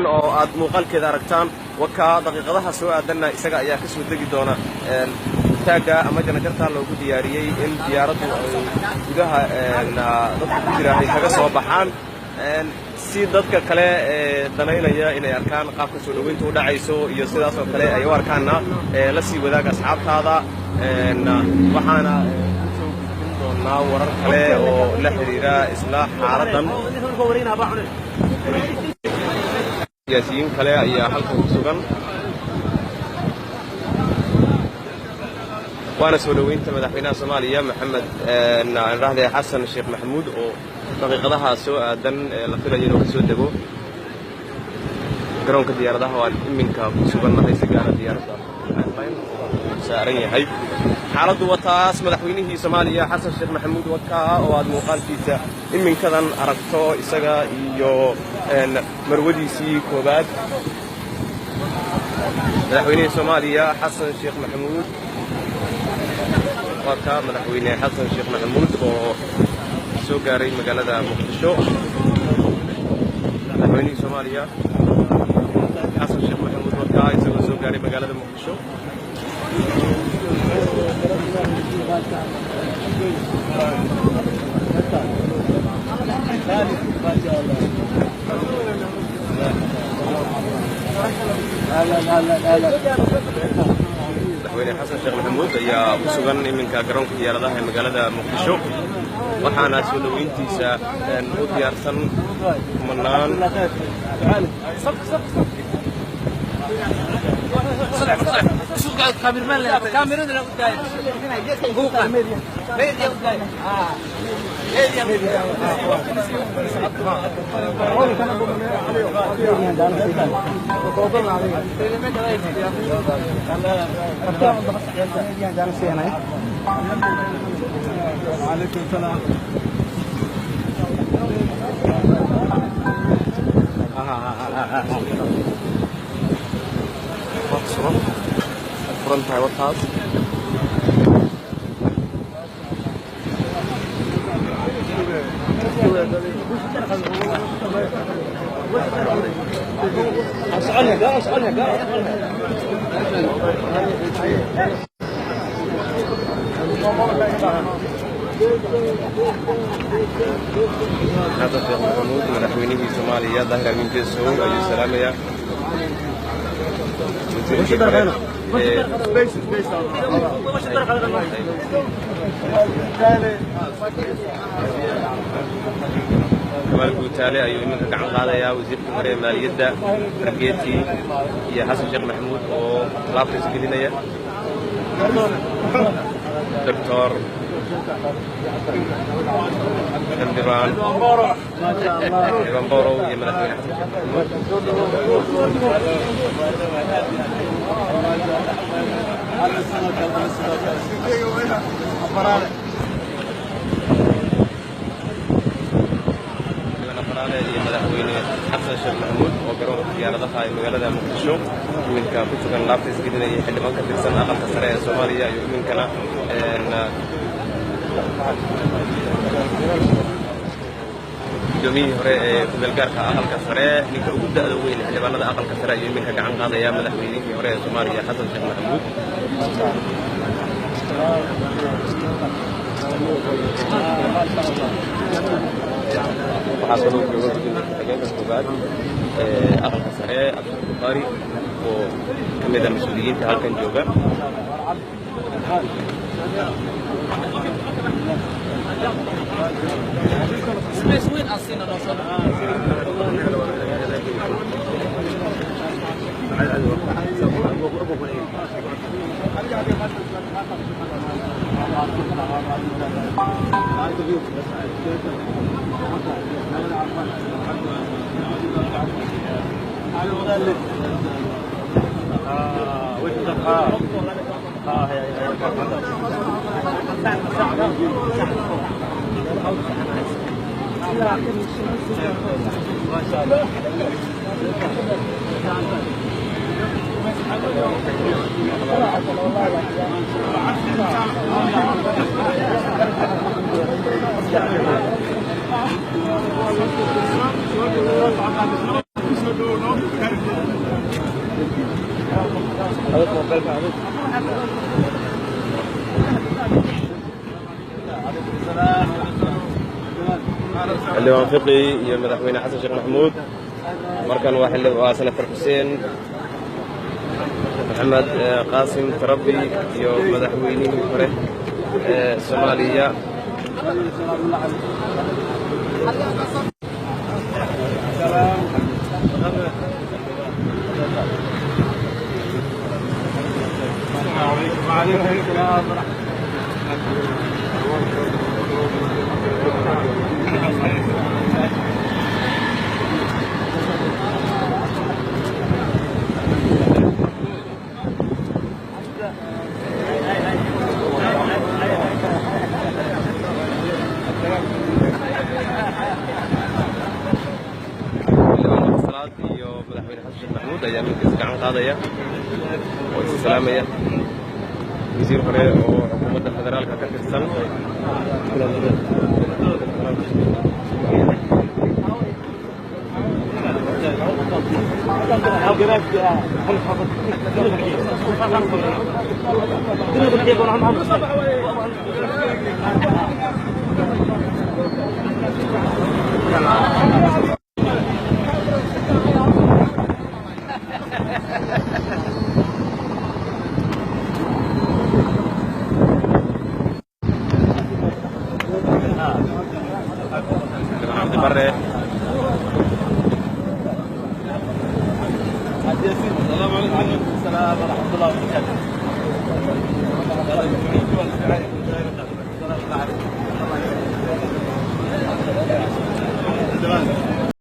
Oo aad muuqaalkeeda aragtaan wakaa daqiiqadaha soo aadanna isaga ayaa ka soo degi doona taagga ama janajarta loogu diyaariyey in diyaaraddu ay gudaha dadka ku jira ay kaga soo baxaan, si dadka kale ee danaynaya inay arkaan qaabka soo dhoweynta u dhacayso iyo sidaas oo kale ay u arkaanna. La sii wadaag asxaabtaada. Waxaana kusoo gudbin doonaa warar kale oo la xidhiira isla xaaladdan. Siyaasiyiin kale ayaa halkan ku sugan, waana soo dhoweynta madaxweynaha Soomaaliya Maxamed dhahde Xasan Sheekh Maxamuud oo daqiiqadaha soo aadan la filayo inuu ka soo dego garoonka diyaaradaha oo aan iminka ku sugannahay, si gaara diyaaradda airline oo saaran yahay. Xaaladdu waa taas. Madaxweynihii Soomaaliya Xasan Sheekh Maxamuud wakaa oo aad muuqaalkiisa iminkadan aragto, isaga iyo marwadiisii koowaad. Madaxweynihii Soomaaliya Xasan Sheekh Maxamuud waa ka, madaxweyne Xasan Sheekh Maxamuud oo soo gaaray magaalada Muqdisho. Madaxweynihii Soomaaliya Xasan Sheekh Maxamuud waa kaa isagoo soo gaaray magaalada Muqdisho. Madaxweyne Xasan Sheekh Maxamuud ayaa ku sugan iminka garoonka diyaaradaha ee magaalada Muqdisho, waxaana soo dhoweyntiisa u diyaarsan kumanaan. Suran furan tahay wataas. Xasan Sheekh Maxamuud madaxweynihii Soomaaliya Daahir Amiin Jeesow ayuu salaamayaa. Wasiirkii hore ee Kamaal Guutaale ayuu iminka gacan qaadayaa, wasiirkii hore ee maaliyadda Fargeeti iyo Xasan Sheekh Maxamuud oo laabta isgelinaya, Doctor Xildhibaan Xildhibaan Borow iyo madaxweyne Xasan Sheekh Maxamuud. Xildhibaan Afaraale iyo madaxweyne Xasan Sheekh Maxamuud oo garoonka diyaaradaha ee magaalada Muqdisho iminka ku sugan laabta isgelinaya. Xildhibaan ka tirsan aqalka sare ee Soomaaliya ayuu iminkana gudoomiyihii hore ee kumeelgaarka aqalka sare, ninka ugu da'da weyn xildhibaanada aqalka sare ayuu iminka gacan qaadaya madaxweynihii hore ee Soomaaliya Xasan Sheekh Maxamuud. Waxaa kaloo jooga gudoomiye ku-xigeenka koowaad ee aqalka sare Abshir Bukhaari oo ka mid ah mas-uuliyiinta halkan jooga. Xildhibaan Fiqi iyo Madaxweyne Xasan Sheekh Maxamuud. Markan waa waa Senator Xuseen Maxamed Qaasim Tarabi iyo madaxweynihii hore ee Soomaaliya. Xildhibaan Salaad iyo Madaxweyne Xasan Sheekh Maxamuud ayaa midkiisa gacan qaadaya oo isa salaamaya. Wasiir hore oo xukuumadda federaalka ka tirsan. Xildhibaan Cabdi Barre. السلام عليكم. السلام ورحمة الله وبركاته.